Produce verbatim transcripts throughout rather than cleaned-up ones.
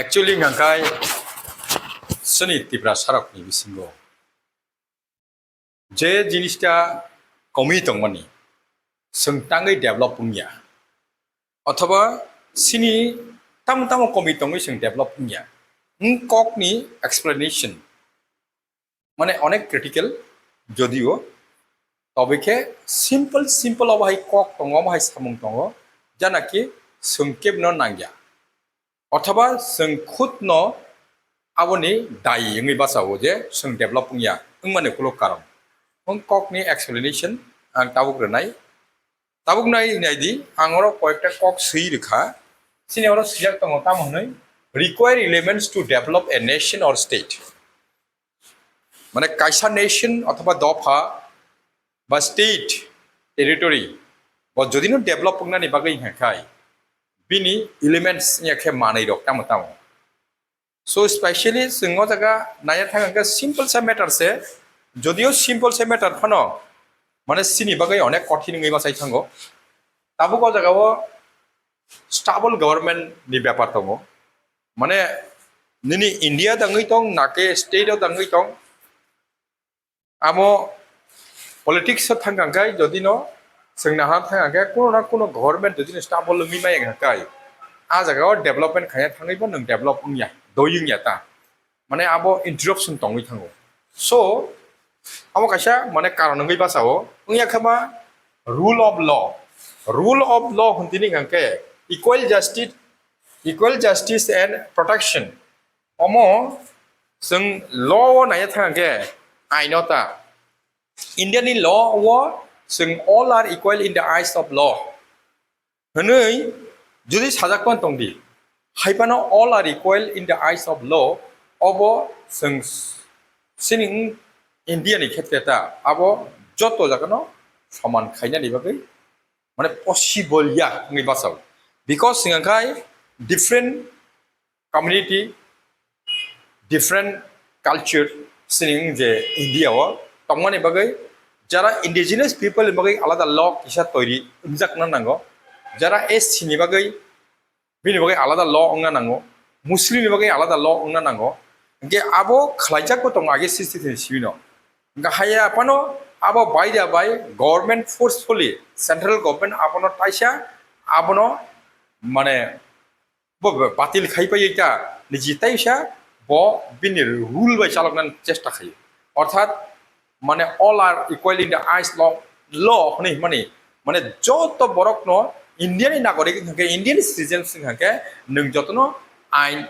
Actually hwnkha khe chini Tiprasarokni bisingo je jinista komwi tongmani, chwng tangwi develop wngya, othoba chini tamo tamo komwi tongwi chwng develop wngya, wng kokni explanation mane onek critical, jodio tobwi khe simple simple obo hai kok tongo, obo hai samung tongo, janaki chwng kebino nangya. Othoba chwng khudno aboni dai wngwi bachao je chwng develop wngya wngmani ukulok karon. Wng kokni explanation ang tabuk rwnai. Tabuk nai naidi, ang oro koyekta kok swi rwkha. Chini oro swijak tongo tamo hwnwi, require elements to develop a nation or state. Mane kaisa nation othoba dopha ba state, territory bo jodi no develop wngnani bagwi hwnka khai, bini elements wngya khe manwi rok tamo tamo. So specially chwng o jaga naiya thang hwnkhe simple sa matter se, jodio simple sa matter phano mane chini bagwi onek kothin wngwi bachai thango. Tabuk o jaga o stable government ni bepar tongo, mane nini India dangwi tong nake state o dangwi tong, amo politics o thang kha khe jodi no chwng naha thang kha khe kuno na kuno government jodi no stable wngwi maya kha khe a jaga o development khaina thangwi bo nwng develop wngya, doi wngya ta, mane abo interruption tongwi thango. So abo kaisa mane karon wngwi bachao wngya khe ba rule of law, rule of law hwn tini hwnkha khe equal justice, equal justice and protection. Omo chwng law o naiya thang khe aino ta. India ni law o chwng all are equal in the eyes of law hwnwi jodi sajak pan tong di, hai phano all are equal in the eyes of law obo chwng chini India ni khetre ta abo joto jaga no soman khainani bagwi mane possible ya wngwi bachao, because hwnkha khe different community, different culture, sining je India o tongmani bagwi jara indigenous people ni bagwi alada law kisa toiri wngjakna nango, jara S C ni bagwi bini bagwi alada law wngna nango, Muslim ni bagwi alada law wngna nango. Hwnkhe abo khlaijak bo tongo age sixty three sibino. Hwnkhe haya phano abo baida bai government forcefully, central government abono taisa abono mane bo batil khai pai ta niji taisa bo bini rule bai chalokna chesta khai. Orthat mane all are equal in the eyes law, law hwnwi hwnmani mane joto borokno India ni nagorik hwnkhe Indian citizens hwnkhe nwng jotono ain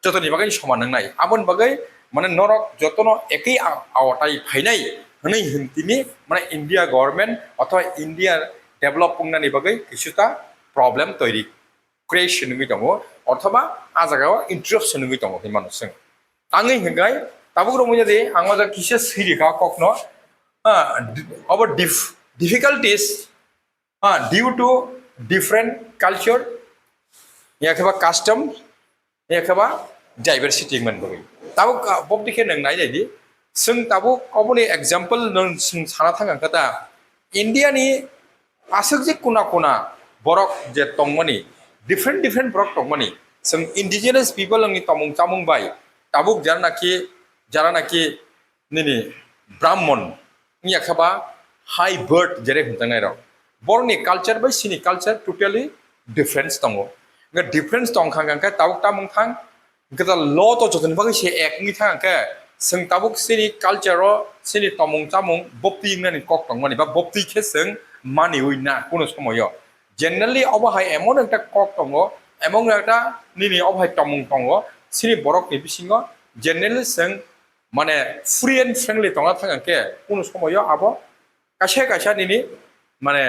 jotoni bagwi soman wngnai. Aboni bagwi mane norok jotono ekwi a-, awatai phainai hwnwi hwn tini mane India government othoba India develop wngnani bagwi kisuta problem toiri creation wngwi tongo, othoba a jagao interruption wngwi tongo hinmano chwng. Tangwi hwnkhe tabuk rwmwi jadi ang o jaga kisa swi rikha kokno, ah, di-, obo dif-, difficulties, ah, due to different culture, ya khe ba custom, ya khe ba diversity wngmani bagwi. Tabuk, ah, bobdi khe nwng nai nai di, chwng tabuk oboni example nwng chwng sana thang kha ta, India ni aswk je kuna kuna borok je tongmani, different different borok tongmani, chwng indigenous people ni tomung chamung bai tabuk jara naki, jara naki nini Brahmon wngya khe ba high birth jere hwnjaknai rok, borokni culture bai chini culture totally difference tongo. Hwnkhe difference tong kha hwnkhe tabuk tamung thang Hwnkhe ta law to jotoni bagwi se ek wngwi thang khe, chwng tabuk chini culture o, chini tomung chamung boptwi wngnani kok tongmani ba boptwi khe chwng maniwi na kuno somoyo. Generally obo hai emon ekta kok tongo, emon ekta nini obo hai tomung tongo, chini borokni bisingo generally chwng mane free and friendly tongna thang khe kuno somoyo abo kaisa kaisa nini mane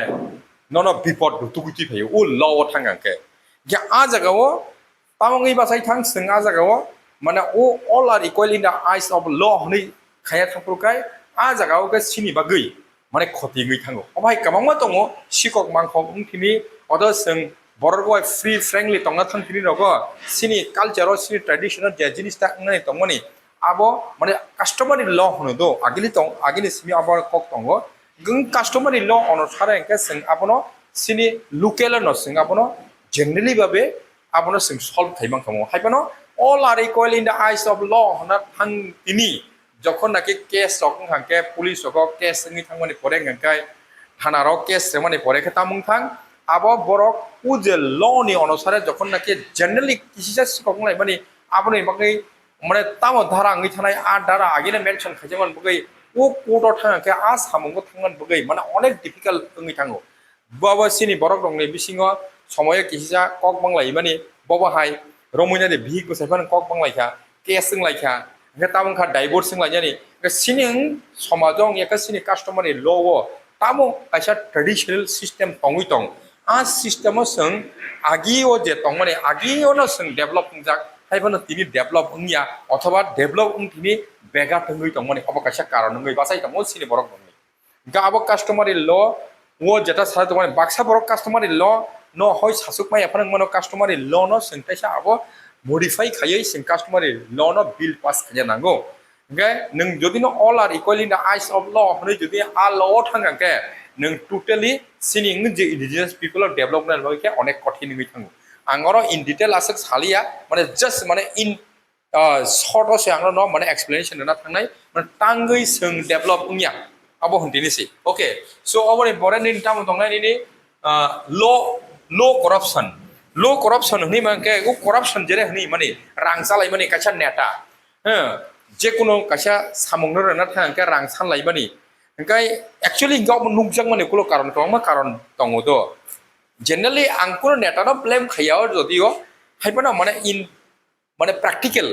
nono bipod rw tugwi twi phaio, o law o thang khe. Hwnkhe a jagao tamo wngwi bachai thang chwng a jagao mane o all are equal in the eyes of law hwnwi khaya thangphuru khai a jagao khe chini bagwi mane khoti wngwi thango. Obo hai kwbangma tongo, sikok mangkhok wng thini, odo chwng borok bai free frankly tongna thang thini rogo, chini culture o, chini tradition o je jinis ta wngnani tongmani, abo mane customary law hwno do, agini tong, agini simi abo kok tongo. Gwn customary law onusare hwnkhe chwng abono chini local no chwng abono generally babe abono chwng solve khai mankha mo. Hai phano All are equal in the eyes of law hwnna thang tini, jokhon naki case rok wngkha khe police rogo case wngwi thangmani pore hwnkha khe thana rok case rwmani pore khe tamung thang, abo borok o je law ni onusare jokhon naki generally kisisa sikok wnglaimani aboni bagwi mane tamo dhara wngwi thanai, a dhara agini mention khaijakmani bagwi o court o thangkha khe a samungo thangmani bagwi mane onek difficult wngwi thango. Bo bo chini borok rokni bisingo somoyo kisa kok banglaimani, bobo hai romwi nadi bihik bwsai phano kok banglaikha, case wnglaikha, hwnkhe tamo wngkha divorce wnglainani. Hwnkhe chini wng somajo wngya khe chini customary law o tamo kaisa traditional system tongwi tong. A system o chwng agi o je tongmani, agi o no chwng develop wngjak, hai phano tini develop wngya othoba develop wng tini bega thwngwi tongmani, obo kaisa karon wngwi bachai tongo chini borok rokni. Hingke abo customary law o jeta sa tongmani, baksa borok customary law no hoi sasuk maya phano wngmano, customary law no chwng teisa abo modify khaiwi chwng customary law no bill pass khaina nango. Hingke nwng jodi no all are equal in the eyes of law hwnwi jodi a law o thang khe nwng totally chini wng je indigenous people of development bagwi khe onek kothin wngwi thango. Ang oro in detail aswk saliya, mane just mane in ah, short o se ang no mane explanation rwna thangnai, mane tangwi chwng develop wngya, abo hwn tini se. Okay, so oboni pore nini tamo tongnai nini, ah, low, low corruption. Low corruption hwnwi mankhe o corruption jere hwnwi mani rang chalaimani kaisa neta, ha, jekunu kaisa samung no rwna thang khe rang sanlaimani. Hingkai actually hingke obo nukjakmani ukulok karon kwbangma karon tongo do. Generally ang kuno neta no blame khaiya o, jodio hai phano mane in mane practical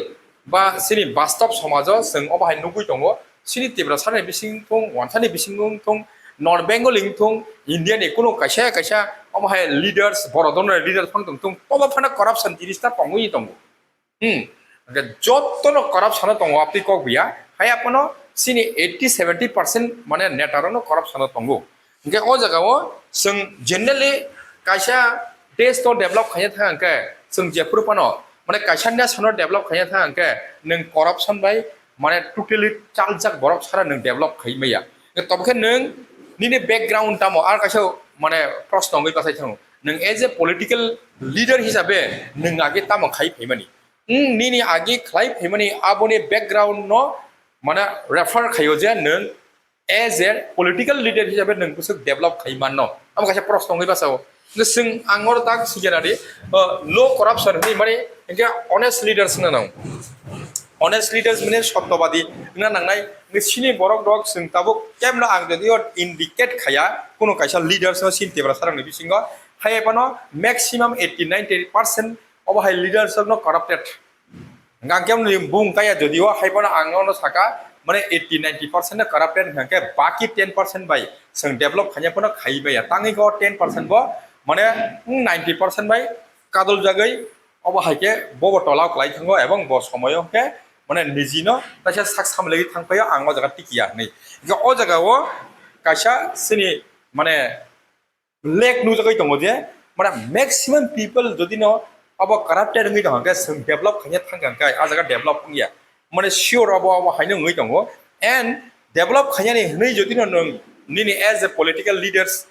ba chini bastob somajo chwng obo hai nugwi tongo. Chini Tiprasa ni bising thung, Wansa ni bising thung, North Bengal ni thung, India ni kuno kaisa kaisa obo hai leaders, boro dhoronor leaders phang tong thung, obo phano corruption jinis ta tongwi tongo. Hmm. Hingke jotono corruption o tongo, abtwi kok buya. Hai aphano chini eighty seventy percent mane neta rokno corruption o tongo. Hingke o jaga o chwng generally kaisa desh no develop khaina thang khe, chwng jephuru phano mane kaisa nation no develop khaina thang khe nwng corruption bai mane totally chaljak borok sara nwng develop khai maya. Tobokhe nwng nini background tamo ar kaisa mane proshno wngwi bachai thango. Nwng as a political leader hisabe nwng age tamo khai phaimani? Nwng nini age khlai phaimani aboni background no mane refer khaio je nwng as a political leader hisabe nwng bwswk develop khai manno? Amo kaisa proshno wngwi bachao. Hingke chwng ang oro tak sikena di, uh, low corruption hwnwi mani hingke honest leaders wngna nang. Honest leaders mane sotyobadi wngna nangnai. Hingke chini borok rok chwng tabuk kemno ang jodi o indicate khaya kuno kaisa leaders no chini Tiprasa rokni bisingo, hai phano maximum eighty ninety percent obo hai leaders rokno corrupted. Hingke ang kemni bung kaya jodio hai phano ang nono saka, mane eighty ninety percent no corrupted hingke baki ten percent bai chwng develop khaina phano khai maya. Tangwi khe o ten percent bo mane ninety percent bai kadol jagwi obo hai khe bobo tolao kwlai thango ebong bo somoyo khe mane nijino taisa sak samlegi thang phaio ang o jaga tikiya hwnwi. Hingke o jaga o kaisa chini mane lek nujagwi tongo je, mane maximum people jodi no abo corrupted wngwi tongkha khe chwng develop khaina thangkha khe a jaga develop wngya. Mane sure abo, abo haino wngwi tongo. And develop khainani hwnwi jodi no nwng nini as a political leaders,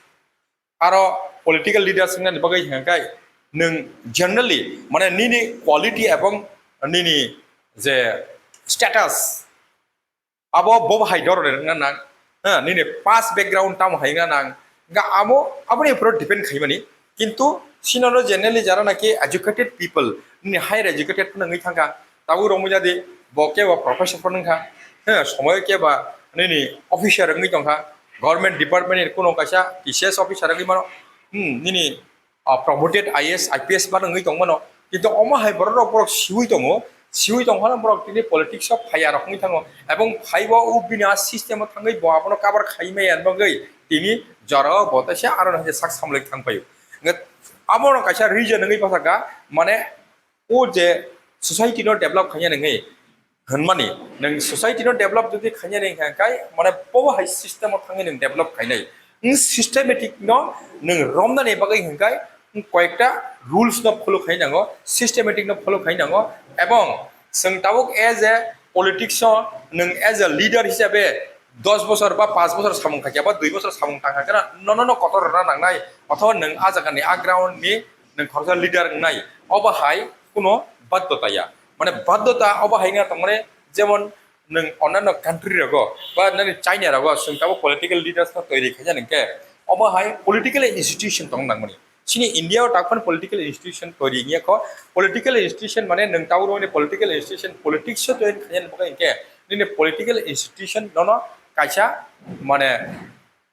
aro political leaders wngnani bagwi hwnkha khe nwng generally mane nini quality ebong nini je status abo bo hai dorone wngna nang, ha, nini past background tamo hai wngna nang, ga amo aboni upor depend khaimani. Kintu sinono generally jara naki educated people, nini higher educated phano wngwi thangkha, tabuk romwi jadi bo kebo professor phano wngkha, ha, somoyo keba nini officer wngwi tongkha, government department ni kuno kaisa T C S officer wngwi mano, hmm, nini ah, promoted I A S, I P S ba wngwi tongmano. Kintu omo hai borok rok, borok siwi tongo, siwi tongphano borok tini politics o phaiya rok wngwi thango. Ebong phaibo o bini a system o thangwi bo abono cover khai maya bagwi tini jorao bo teisa aro hai sak samlai thang phaio. Hwnkhe abono kaisa reason wngwi bwsakha, mane o je society no develop khaina nangwi hwnmani, nwng society no develop jodi khainani hwnkha khe, mane, bo hai system o thangwi nwng develop khainai. Nwng systematic no nwng romnani bagwi hwnkha khe, nwng koyekta rules no follow khai nango, systematic no follow khai nango, ebong chwng tabuk as a politics o nwng as a leader hisabe dos bosor ba panch bosor samung khaikha ba dui bosor samung tangkha khe nono no kotor rwna nangnai, othoba nwng a jaga ni a ground ni nwng khoroksa leader wngnai, obo hai kuno baddhota ya. Mane baddhota obo hai wngya tongmani, jemon nwng onano country rogo ba nini China rogo chwng tabuk political leaders no toiri khaina hwnkhe obo hai political institution tong nangmani. Chini India o takhon political institution toiri wngya kho. Political institution mane nwng tabuk romani political institution politics o toiri khaina hwnkhe nini political institution nono kaisa mane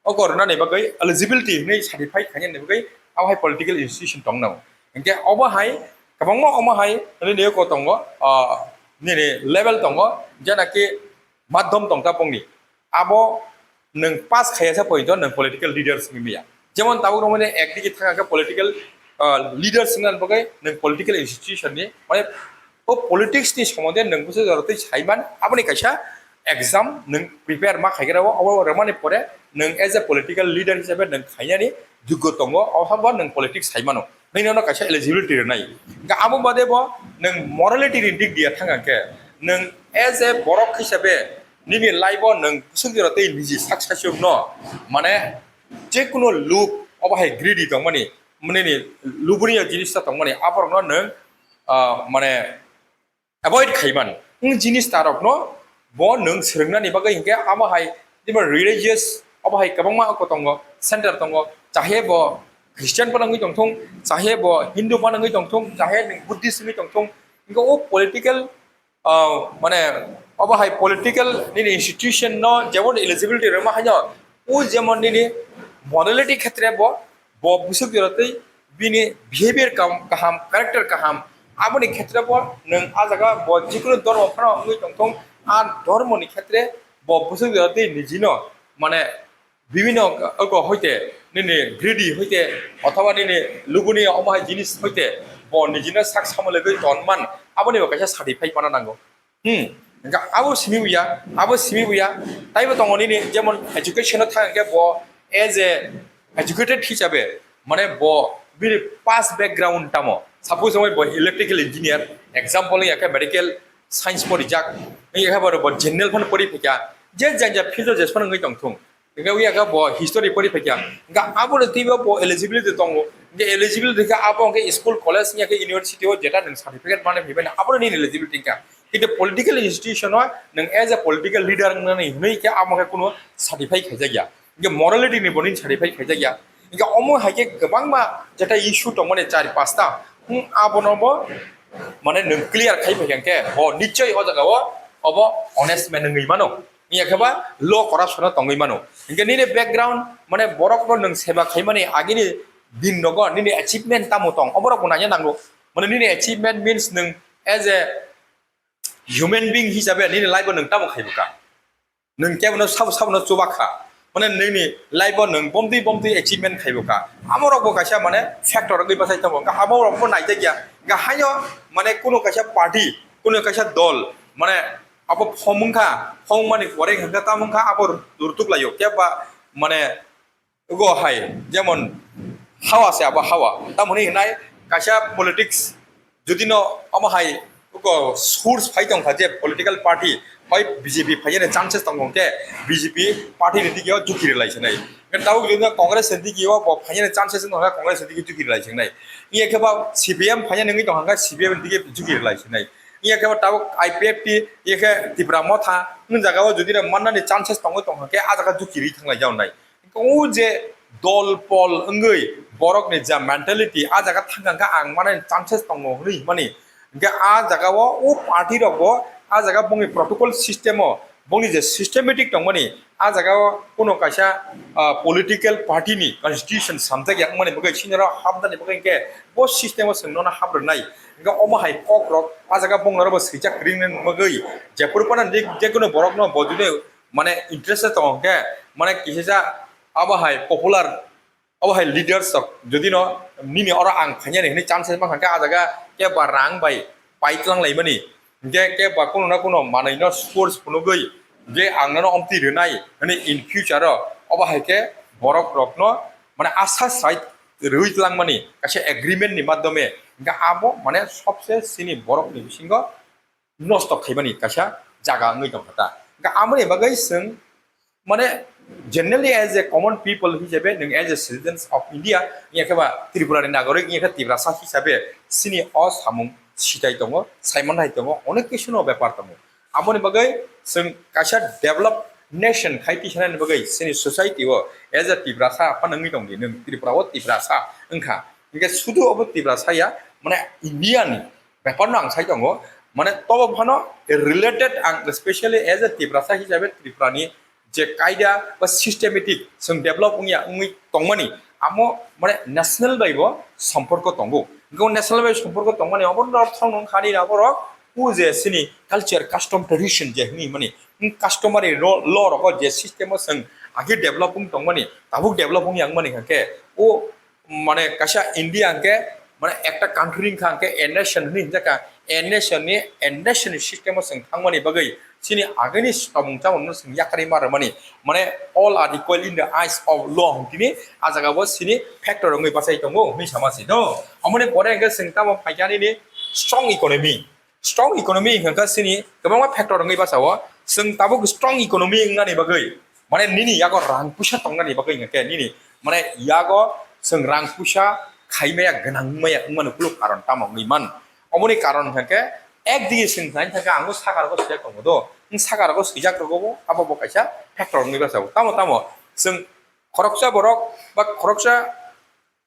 o kornani bagwi eligibility hinwi certify khainani bagwi abo hai political institution tongno. Hinkhe obo hai kwbangma omo hai nini ko tongo, ah, nini level tongo, jena ki madhyam tongta bongni. Abo nwng pass khaiya sa poito nwng political leaders wngwi maya. Jemon tabuk romani ekdigi thangkhe political, ah, leaders wngna bagwi nwng political institution ni, mane o politics ni somonde nwng bwswk jora twi saiman, aboni kaisa exam nwng prepare ma khaikhe rw, abo rwmani pore nwng as a political leader hisabe nwng khainani joggo tongo, othaba nwng politics saimano, nwng nono kaisa eligibility rwnai. Hinkhe abo bade bo nwng morality ni dik diya thangkhe nwng as a borok hisabe nini life o nwng bwswk jora tei niji sak sasiyokno mane jekunu luk obo hai greedy tongmani, nini luburiya jinis ta tongmani, aborokno nwng, ah, mane avoid khaiman. Wng jinis tarokno bo nwng swrwngnani bagwi hinkhe amo hai jeba religious obo hai kwbangma oko tongo, center tongo, chahe bo Christian phano wngwi tongthung, chahe bo Hindu phano wngwi tongthung, chahe nwng Buddhist wngwi tongthung, hinkhe o political, ah, mane obo hai political nini institution no jemon eligibility rwma haino o jemon nini morality khetre bo, bo bwswk jora twi bini behavior kam-, kaham, character kaham, aboni khetre bo nwng a jaga bo jikunu dhormo phano wngwi tongthung, a dhormoni khetre bo bwswk jora twi nijino mane bibhinno oko hoite nini greedy hoite othoba nini lubuni omo hai jinis hoite bo nijino sak samulogwi tonman, aboni bo kaisa certify pana nango. Hmm. Hingke abo simi buya, abo simi buya. Taibo tongo nini jemon education o thang hingke bo as a educated hisabe, mane bo bini past background tamo. Suppose amo bo electrical engineer, example wngya khe medical science porijak, wngya khe bo general phano pori phikya, je jang jang field o jesphano wngwi tongthung. Hingke wngya khe bo history pori phikya. Hingke abo ni twibo bo eligibility tongo. Hingke eligibility khe abo hingke school, college, wngya khe university o jeta nwng certificate mane phaibai na, abo no nini eligibility wngkha. Kintu political institution o nwng as a political leader wngnani hwnwi khe amo khe kunu certify khaijakya. Hingke morality ni bo nini certify khaijakya. Hingke omo hai khe kwbangma jeta issue tongmani char pasta. Hmm, abono bo mane nwng clear khai phai khe bo nichoi o jaga o obo honest man wngwi mano. Wngya khe ba low corruption o tongwi mano. Hingke nini background, mane borok no nwng seba khaimani agini din nogo nini achievement tamo tong, oborok bo naina nango. Mane nini achievement means nwng as a human being hisabe nini life o nwng tamo khaibo ka. Nwng kebo no sabo sabo no chuba kha. Mane nini life o nwng bomtwi bomtwi achievement khaibo ka. Amorok bo kaisa mane factor wngwi bachai tongo. Amorok bo naijakya. Ga haino mane kuno kaisa party, kuno kaisa dol, mane abo phomung kha, phomung mani pore hwnka tamo wngkha abo rutuk laio. Kebo ba mane go hai, jemon hawa se abo hawa. Tamoni hinai kaisa politics jodi no omo hai go source phai tong kha je political party hoi B J P phaiyani chances tongo hwnkhe B J P party ni digi o juki rwlai sinai. Hwnkhe tabuk jodi no Congress ni digi o bo phaiyani chances wngkha Congress ni digi juki rwlai sinai. Iya khe ba C P M phaiyani wngwi tong kha C P M ni digi juki rwlai sinai. Iya khe ba tabuk I P F T, iya khe Tipra Motha, wng jaga o jodi no mannani chances tongwi tong kha khe a jaga juki rwi thanglai jaonai. O je dol pol wngwi borokni ja mentality, a jaga thang kha ang manani chances tongo hwnwi himani. Hingke a jaga o, o party rok bo a jaga bongni protocol system o, bongni je systematic tongmani, a jaga o kuno kaisa, ah, political party ni constitution samjak ya wngmani bagwi senior o habdani bagwi hingke bo system o chwng nono hap rwnai. Hingke omo hai kok rok a jaga bongno rok bo swijak kwrwini bagwi jephuru phano je, jekunu borok no bo jodi mane interest tongo hingke mane kisa abo hai popular, abo hai leaders rok jodi no nini oro ang phainani hinwi chances mankha khe a jaga kebo rang bai pai tlang laimani, hingke kebo kuno na kuno manwi no source phunugwi je ang nono omtwi rwnai hinwi in future o obo hai khe borok rok no mane asa sai rwi tlangmani kaisa agreement ni madhyome, hingke abo mane sobse chini borok ni bisingo nosto khaimani kaisa jaga wngwi tongkha ta. Hingke aboni bagwi chwng mane generally as a common people hisabe nwng as a citizens of India, wngya khe ba Tripura ni nagorik, wngya khe Tiprasa hisabe chini o samung sitai tongo, saimanthai tongo, onek kisu no bepar tongo. Aboni bagwi chwng kaisa develop nation khai tisanani bagwi chini society o as a Tiprasa phano wngwi tongdi, nwng Tripura o Tiprasa wngkha. Hinkhe sudu obo Tiprasa ya, mane India ni bepar no ang sai tongo, mane tobo phano related ang specially as a Tiprasa hisabe Tripura ni je kaida ba systematic chwng develop wngya wngwi tongmani, amo mane national bai bo somporko tongo. Hinkhe national bai somporko tongmani obo no thang nung khani na borok o je chini culture, custom, tradition je hwnwi mani, customary law, law rogo je system o chwng agi develop wng tongmani, tabuk develop wngya wngmani hinkhe o mane kaisa India hwnkhe mane ekta country wngkha hwnkhe a nation hwnwi hwnjakha. A nation ni, a nation ni system o chwng thangmani bagwi chini agini tongmung chamung no chwng yakarwi ma rwmani, mane all are equal in the eyes of law hwn tini a jaga bo chini factor wngwi bachai tongo hwnwi sama se do. Omoni pore hwnkhe chwng tamo phaikha nini strong economy. Strong economy hwnkha chini kwbangma factor wngwi bachao. Chwng tabuk strong economy wngnani bagwi, mane nini yago rang puisa tongnani bagwi hwnkhe nini, mane yago chwng rang puisa khaimaya gwnang maya wngmani ukuluk karon tamo wngwi man. Omoni karon hwnkhe ekdigi chwng nai thangkhe ang sakar go sijak tongo do. Wng sakar go sijak rogo bo abo bo kaisa factor wngwi bachao. Tamo tamo chwng khoroksa borok ba khoroksa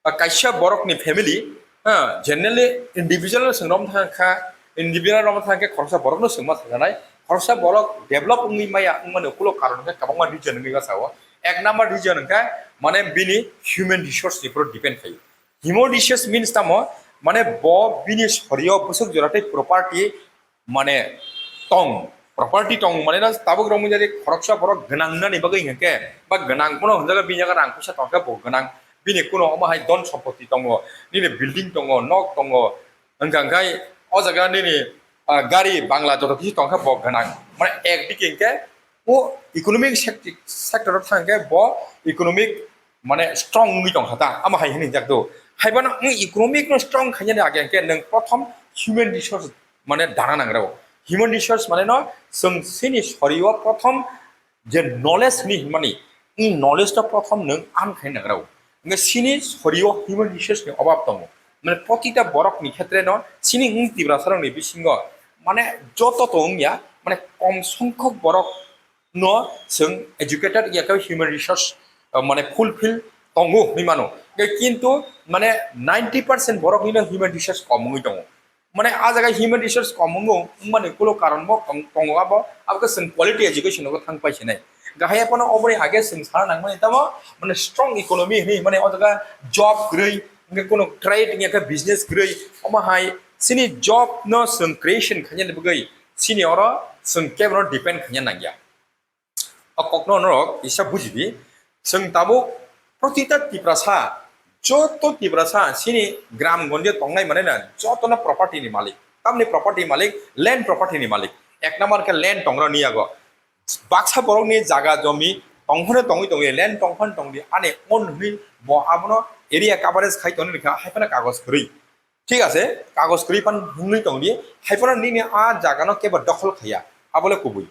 ba kaisa borokni family, ha, generally individual no chwng romthang kha, individual romthang khe khoroksa borok no chwngma thangjanai, khoroksa borok develop wngwi maya wngmani ukuluk karon khe kwbangma reason wngwi bachao. Ek number reason hwnkhe mane bini human resource ni upor depend khaio. Human resource means tamo, mane bo bini sorio bwswk jora tei property mane tong, property tong, mane no tabuk rok mujari khoroksa borok gwnang nani bagwi hwnkhe, ba gwnang bono hwnjago bini yago rang puisa tongkhe bo gwnang, bini kuno omo hai don sompoti tongo, nini building tongo, nok tongo, hwnkha hwnkhe o jaga nini, ah, gari bangla joto kisu tongkhe bo gwnang, mane ekdike hwnkhe o economic sect-, sector o thangkhe bo economic mane strong wngwi tongkha ta, amo hai hwnwi jak do. Haibono wng economic no strong khainani age hwnkhe nwng prothom human resource mane dana nangrao. Human resource mane no chwng chini sorio prothom je knowledge hwnwi hwnmani, i knowledge no prothom nwng earn khai nangrao. Hwnkhe chini sorio human resource ni obab tongo. Mane protita borok ni khetre no chini wng Tiprasa rok ni bisingo mane joto to wngya, mane kom songkhok borok no chwng educated ya khe human resource, uh, mane fulfill tongo hwnwi mano. Kintu mane ninety percent borok ni no human resource kom wngwi tongo. Mane a jaga human resource kom wngo wngmani ukuluk karon bo tong-, tongo abo, abo khe chwng quality education no thang pai sinai. Gahai phano oboni age chwng sana nangmani tamo mane strong economy hwnwi mane o jaga job kwrwi, hwnkhe kuno trade wngya khe business kwrwi, omo hai chini job no chwng creation khainani bagwi chini oro chwng kebo no depend khaina nangya. O kokno norok kisa buji di, chwng tabuk protita Tiprasa, joto Tiprasa chini gram gonje tongnai mane na joto no property ni malik. Tamni property malik, land property ni malik. Ek number khe land tongra ni yago. Baksa borok ni jaga jomi tongphano tongwi tongwi land tongphano tongdi ani on hwnwi bo abono area coverage khai tongni kha hai phano kagoj kwrwi. Thik ase, kagoj kwrwi phan hwnwi tongdi hai phano nini a jaga no kebo dokhol khaya. Abole kubui.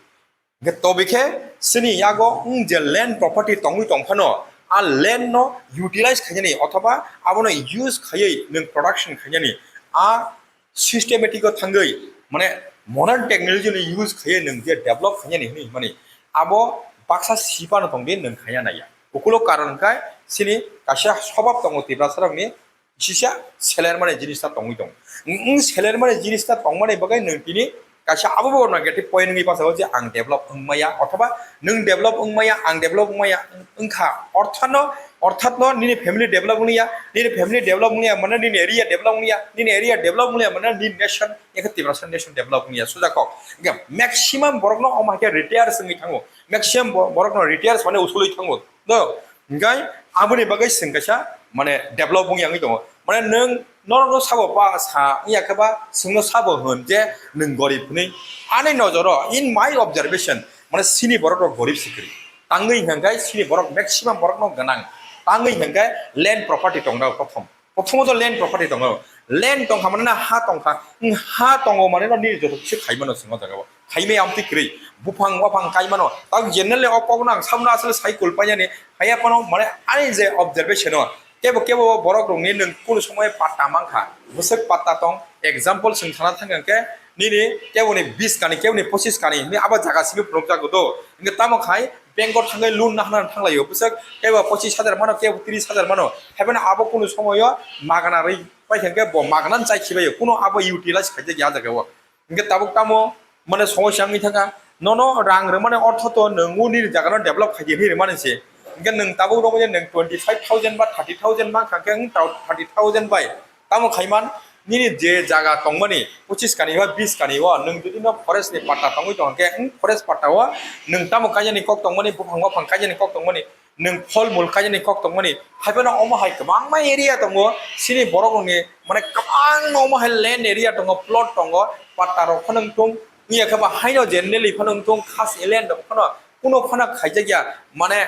Hwnkhe tobikhe chini yago wng je land property tongwi tongphano, a land no utilize khainani othoba abono use khaiwi nwng production khainani, a systematic o thangwi mane modern technology no use khaiwi nwng je develop khainani hwnwi hwnmani abo baksa sipano tongdi nwng khaina naiya. Ukulo karon hwnkhe chini kaisa swbab tongo Tiprasa rokni, sisa seler mani jinis ta tongwi tongo. Wng seler mani jinis ta tongmani bagwi nwng tini kaisa abo bo negative point wngwi bachao je ang develop wngmaya, othoba nwng develop wngmaya, ang develop wngmaya wngkha. Orthano, orthatno nini family develop wngya, nini family develop wngya mane nini area develop wngya, nini area develop wngya mane nini nation, ekhe Tiprasa nation develop wngya. Sujakok. Hwnkhe maximum borokno omo hai khe retire wngwi thango. Maximum bo-, borokno retire mane usulwi thango. No, hwnkhe aboni bagwi chwng kaisa mane develop wngya wngwi tongo. Mane nwng norokno sabo ba sa wngya khe ba chwngno sabo hwn je nwng gorib hwnwi. Ani nojoro, in my observation, mane chini borok rok gorib se kwrwi. Tangwi hwnkhe chini borok maximum borokno gwnang. Tangwi hwnkhe land property tongnai prothom. Prothomot land property tongo. Land tongkha mane na ha tongkha. Wng ha tongo mane no nini joto kisa khaimano chwng o jaga o. Khaimai amtwi kwrwi. Buphang waphang kaimano. Tao generally o kokno ang samno aswk sai kulpainani. Haiya phano mane ani je observation o. Kebo kebo borok rokni nwng kunu somoy patta mankha. Bwswk patta tong. Example, chwng sana thang khe nini keboni bis kani, keboni pochis kani, nini abo jaga simi phunuk jago do. Hingke tamo khai bank o thangwi loan na hana thanglaio. Bwswk kebo pochis hajar mano, kebo tris hajar mano. Haibano abo kunu somoyo magana rwi pai khe bo magana chai khibaio. Kuno abo utilize khaijak ya jaga o. Hingke tabuk tamo mane somosya wngwi thangkha. Nono rang rwmani ortho to nwng nini jaga no develop khaidi hinwi rwmani se. Hingke nwng tabuk romwi nwng twenty five thousand ba thirty thousand mankha khe wng tao thirty thousand bai. Tamo khaiman, nini je jaga tongmani, pochis kani ba bis kani o, nwng jodi no forest ni patta tongwi tong khe, wng forest patta o nwng tamo kainani kok tongmani, buphang buphang kainani kok tongmani, nwng phol mul kainani kok tongmani, haiphano omo hai kwbangma area tongo, sini borok rokni, mane, kwbangma omo hai land area tongo, plot tongo, patta rok phano wng thung, wngya khe ba haino generally phano wng thung, khas land rok phano kuno phano khaijakya, mane,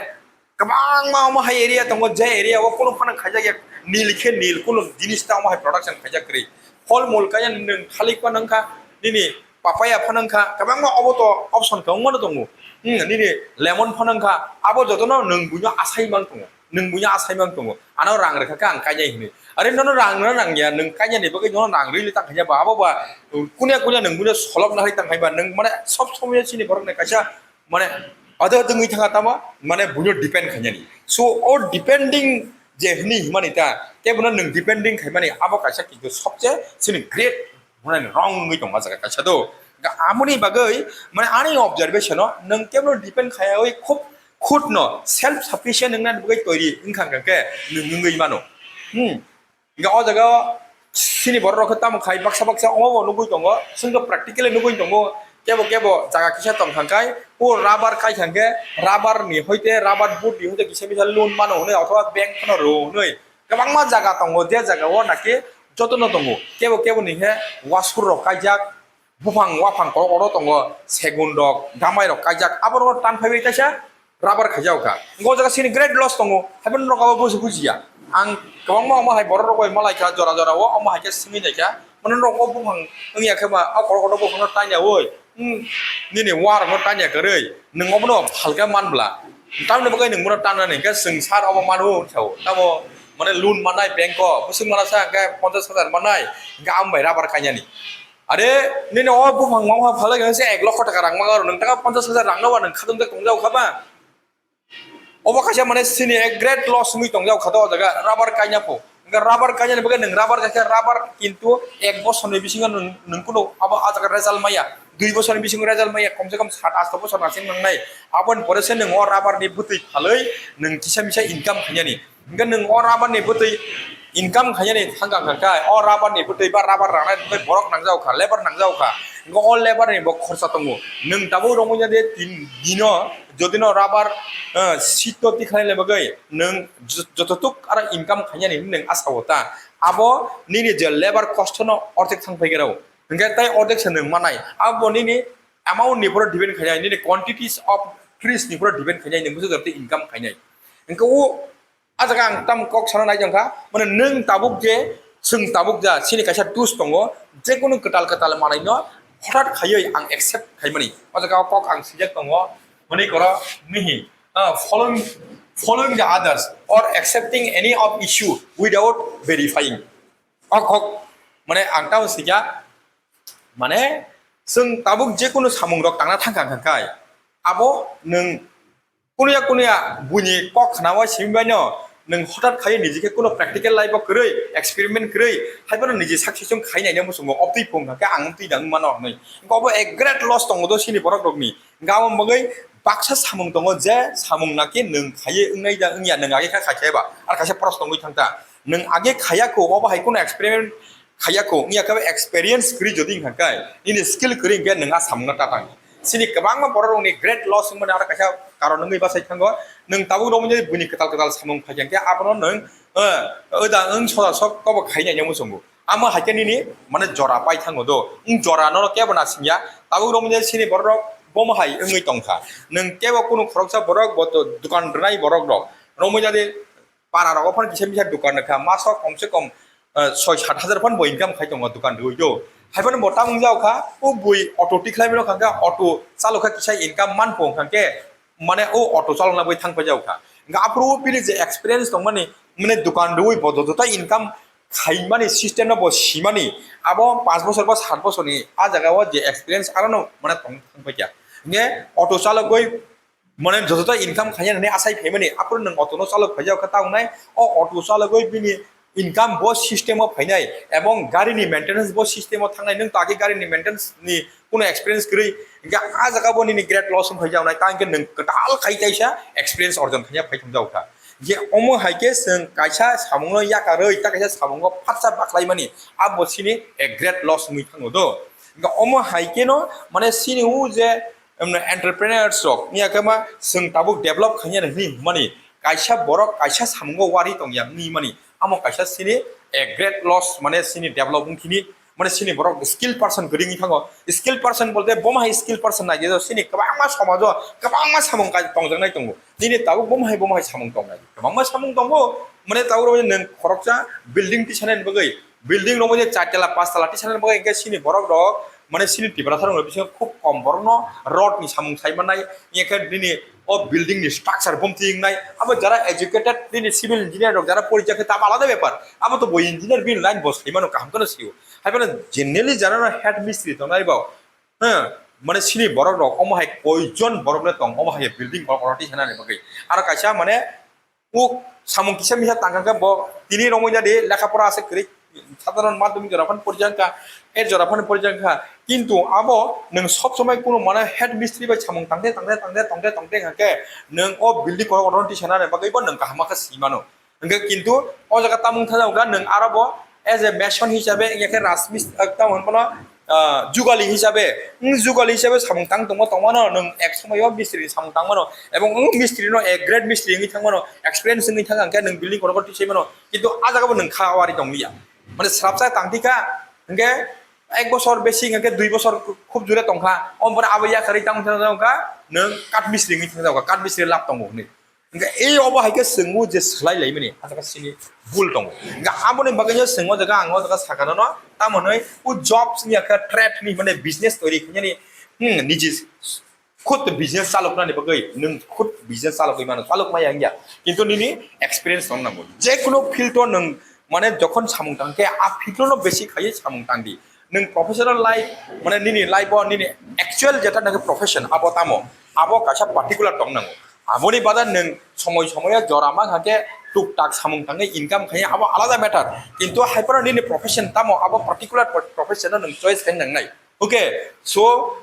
kwbangma omo hai area tongo, je area o kunu phano khaijak ya, nil khe nil, kunu jinis ta omo hai production khaijak kwrwi. Phol mul kaya nwng thalik phano wngkha, nini papaya phano wngkha, kwbangma obo to option kwbangma no tongo. Hmm, nini lemon phano wngkha, abo jotono nwng buino asai mang tongo, nwng buino asai mang tongo. Ano rang rwkha khe ang kainai hinwi. Are nono rang no nang ya, nwng kainani bagwi nono rang rwili tang khaina ba, abo ba, kunia kunia nwng buino solok nahai tang khai ba, nwng mane sob somoi chini borok ni kaisa mane, ado wngwi thangkha tamo, mane, buino depend khainani. So, o depending je hwnwi hwnmani ta, tei bono nwng depending khaimani, abo kaisa kintu sobse chini great, mane, wrong wngwi tongma jaga kaisa do. Ga amoni bagwi, mane, ani observation o, nwng kebono depend khaiyawi khub khutno self sufficient wngna bagwi toiri wngkha khe nwng wngwi mano. Hmm. Hingke o jaga o chini borok rok khe tamo khai baksa baksa omo bo nugui tongo, chwng khe practically nugui tongo, kebo kebo jaga kisa tong thang khai, o rubber kai thang khe rubber ni hoite rubber board ni hoite kisa misa loan mano hwnwi, othoba bank phano rw hwnwi kwbangma jaga tongo, je jaga o naki jotono tongo, kebo kebo ni khe wasur rok kaijak, buphang waphang koro koro tongo, segun rok, gamai rok kaijak, abo rok tan phaiwi kaisa rubber khaijak kha. Hingke o jaga sini great loss tongo, haibano norok abo buji bujiya. Ang kwbangma omo hai borok rok bai malai kha, jora jora o omo hai khe swngwi nai kha. Mane norok o buphang wngya khe ba, o koro koro buphang no tanya oi, hmm, nini wa rok no tanya kwrwi, nwng obono phalka man bla. Tamni bagwi nwng bono tanna ni hingke chwng sar obo manu sao. Tamo mane loan manai bank o, bwswk mana sa hingke ponchash hajar manai, hingke amo bai rubber kainani. Are, nini o buphang mangha phalai khe se ek lokho taka rang mangaro, nwng taka ponchash hajar rang no ba nwng khatung tak tongjao kha ba? Obo kaisa mane sini ek great loss wngwi tongjao kha to o jaga rubber kaina pho. Hingke rubber kainani bagwi nwng rubber kaisa rubber kintu ek bosor ni bisingo nwng, nwng kuno abo a jaga result maya, dui bosor ni bisingo result maya, kom se kom sat asto bosor naising nangnai. Aboni pore se nwng o rubber ni bwtwi phalwi nwng kisa misa income khainani. Hingke nwng o rubber ni bwtwi income khainani thangka hwnkha khe, o rubber ni bwtwi ba rubber rangnai bwtwi borok nangjao kha, labour nangjao kha. Hingke o labour ni bo khorsa tongo. Nwng tabuk romwi ya de tin dino, jodi no rubber, eh, seat no tikhlai le bagwi nwng jo-, jototuk aro income khainani nwng asa o ta. Abo nini je labour kosto no orthek thang phai khe rw. Hingke tai orthek se nwng manai. Abo nini amount ni pore depend khainai, nini quantities of trees ni pore depend khainai, nwng bwswk jora tei income khainai. Hingke o, a jaga ang tam kok sana nai jong kha, mane nwng tabuk je, chwng tabuk ja, chini kaisa tools tongo, je kunu kwtal kwtal manwi no hothat khaiwi ang accept khaimani. O jaga o kok ang sijak tongo, mani koro mihi, ah, following, following the others or accepting any of issue without verifying. O kok, mane ang tamo sija, mane chwng tabuk je kunu samung rok tangna thangkha hwnkha khai, abo nwng kunuya kunuya buini kok khna o simi bai no nwng hothat khai niji khe kuno practical life o kwrwi, experiment kwrwi, hai bono niji success wng khai nai no muchungo, obtwi phung kha khe ang twi da wng mano hwnwi. Hwnkhe obo a great loss tongo do chini borok rokni. Hwnkhe abo bagwi baksa samung tongo, je samung naki nwng khaiwi wngnai da wngya, nwng age kha khai khe ba, ar kaisa poros tongwi thang ta. Nwng age khaya kho, obo hai kheno experiment khaya kho, wngya khe experience kwrwi jodi wngkha khe, nini skill kwrwi hwnkhe nwng a samungno ta tang. Chini kwbangma borok rokni great loss wngmani aro kaisa karon wngwi bachai thango. Nwng tabuk romwi buini kwtal kwtal samung phai khe abono nwng, eh, oda wng soda sok kobo khai nai muchungo. Amo hai khe nini mane jora pai thango do. Wng jora no kebo na singya. Tabuk romwi chini borok rok bomo hai wngwi tongkha. Nwng kebo kunu khoroksa borok bo to dukan rwnai borok rok. Romwi jadi para rogo phano kisa misa dukan rwkha, maso kom se kom, eh, soi sat hajar phano bo income khai tongo dukan rwui do. Hai phano bo tamung jao kha, o bui auto tikhlai mano kha, auto chalo kha kisa income man pong kha khe, mane o auto chalokna bai thang pai jao kha. Hingkhe aphuru o bini je experience tongmani, mane dukan rwui bo joto ta income khaimani system no bo simani, abo panch bosor ba sat bosor ni a jaga o je experience aro no mane tong thang paikha. Hingke auto chalogoi mane joto income khaina hwnwi asai phaimani, aphuru nwng auto no chalok phaijak kha ta wngnai, o auto chalogoi bini income bo system o phainai, ebong gari ni maintenance bo system o thangnai, nwng to age gari ni maintenance ni kuno experience kwrwi, hingke a jaga bo nini great loss wng phai jawnai, ta hingke nwng kwtal khai kaisa experience orjon khaiya phai thang jago kha. Je omo hai khe chwng kaisa samung no yakarwi ta kaisa samung o phatsa baklaimani, abo chini a great loss wngwi thango do. Hingke omo hai khe no mane chini o je, em, entrepreneurs rok wngya khe ma chwng tabuk develop khainani hwnwi hwnmani, kaisa borok kaisa samung o wari tongya wngwi mani, amo kaisa chini a great loss, mane chini develop wngkhini. Mane chini borok skill person kwrwi wngwi thango. Skill person bolte bomo hai skill person nai je chini kwbangma somajo kwbangma samung kai tongjaknai tongo. Nini tabuk bomo hai bomo hai samung tongnai. Kwbangma samung tongo. Mane tabuk rok nwng khoroksa building tisanani bagwi, building rok mane char tala, panch tala tisanani bagwi hingke chini borok rok mane chini Tiprasa rok bisingo khub kom borok no rod ni samung sai mannai. Hingke nini o building ni structure bumtwi wngnai. Abo jara educated, nini civil engineer rok jara porijak khe tamo alada bepar. Abo to bo engineer bini line bo sai mano, kaham kheno sio. Hai phano generally jara no head mistri tongnai bo. He, mane chini borok rok omo hai koijon borok le tong, omo hai building borok rok tisanani bagwi. Aro kaisa mane o samung kisa misa tangkha khe bo tini romwi jadi lekha pora ase kwrwi, sadharon madhyamik jora phano porijak kha, eight jora phano porijak kha. Kintu abo nwng sob somoi kuno mane head mistri bai samung tangde, tangde, tangde, tongde, tongde hwnkhe nwng o building korok rok tisanani bagwi bo nwng kaham khe si mano. Hwnkhe kintu o jaga tamung thajak kha nwng aro bo as a mason hisabe, wngya khe rajmistri, ah, tamo hwn bono, ah, jugali hisabe, wng jugali hisabe samung tang tongma tongmano, nwng ek somoio mistri ni samung tangmano, ebong wng mistri no ek grade mistri wngwi thangmano, experience wngwi thang khe nwng building korok tisai mano, kintu ah jaga bo nwng kha wari tong liya, mane swrapsa tang thika, hwnkhe ek bosor besi hwnkhe dui bosor khub jure tong kha, o pore abo yakarwi tang thang kha, nwng kath mistri wngwi thang kha, kath mistri lab tongo hwnwi. Hingke ei obo hai khe chwngno je swlai laimani, ah jaga chini bul tongo. Hingke aboni bagwino chwng o jaga ang o jaga sakha nono, tamo hwnwi o jobs ni yakha trade ni mane business toiri khainani, hmm, niji khud business chaloknani bagwi nwng khud business chalogwi mano, chalok maya wngya. Kintu nini experience tong nango. Je kunu field o nwng mane jokhon samung tang khe a field no basic khaiwi samung tang di. Nwng professional life, mane nini life o nini actual jeta nang profession abo tamo, abo kaisa particular tong nango. Aboni bada nwng somoi somoi jora ma kha khe tuk tak samung tangwi income khai abo alada matter. Kintu hai phano nini profession tamo abo particular profession no nwng choice khai nangnai. Okay, so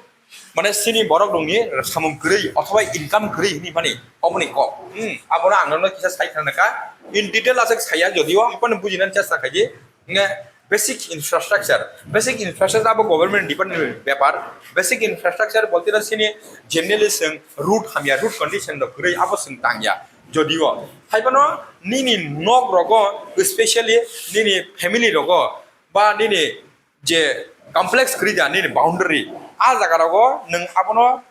mane chini borok rokni samung kwrwi othoba income kwrwi hwnwi mani oboni kok. Hmm, abono ang nono kisa sai khna kha. In detail aswk saya jodio hai phano bujinani chesta khaidi. Nge basic infrastructure, basic infrastructure abo government department bepar. Basic infrastructure bolte na chini generally chwng road hamya, road condition rok kwrwi abo chwng tangya. Jodio hai phano nini nok rogo, specially nini family rogo ba nini je complex kwrwi da nini boundary, a jaga rogo nwng abono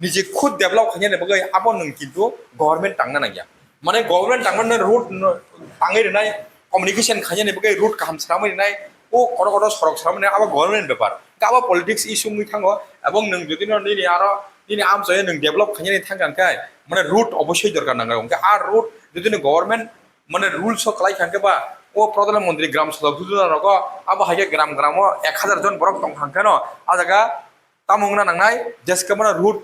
niji khud develop khainani bagwi abo nwng kintu government tangna nangya. Mane government tangmani road no tangwi rwnai, communication khainani bagwi road kaham sramwi rwnai, o kotor kotor sorok sramwi rwnai abo government bepar. Abo politics issue wngwi thango, ebong nwng jodi no nini aro nini amchaio nwng develop khainani thangkha hwnkhe mane road obossoi dorkar nangkha. Hwnkhe a road jodi no government mane rules o kwlai kha hwnkhe ba o Pradhan Mantri Gram Sadak Yojana rogo abo hai khe gram gram o ek hazar jon borok tong kha hwnkhe no a jaga tamo wngna nangnai, jeske mano road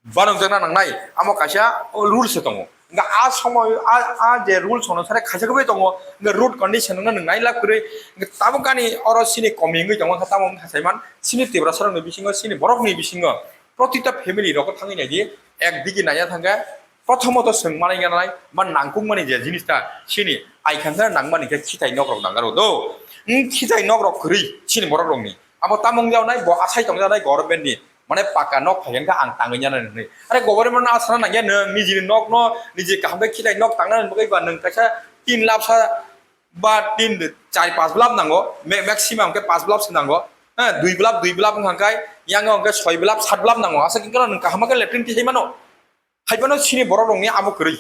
banokjakna nangnai, amo kaisa rules se tongo. Hingke a somoy, a, a je rules ono sare khaisa khe bai tongo, hingke road condition wngna nwng nai lab kwrwi, hingke tabuk ani oro chini komi wngwi tongo, tamo wngkha saiman, chini Tiprasa rokni bisingo, chini borokni bisingo, protita family rogo thangwi naidi, ek digi naiya thangkhe, prothomoto chwng manai ganai, ba nangkukmani je jinis ta, chini ai khankhe nangmani khe khitai nok rok nangaro do, khitai nok rok kwrwi, chini borok rokni. Abo tamo wngya nai bo asai tongya nai government ni. Mane paka nok phai khe ang tangwi nana hinwi. Are government no asana nangya nwng nijini nok no niji kaham khe khitai nok tangna bagwi ba nwng kaisa tin labsa ba tin char panch blab nango, ma-, maximum khe panch blab se nango. Ha, dui blab, dui blab wngkha khe yang wngkha soi blab, sat blab nango. Asa khe nwng kaham khe latrine tisai mano. Hai phano chini borok rokni amo kwrwi.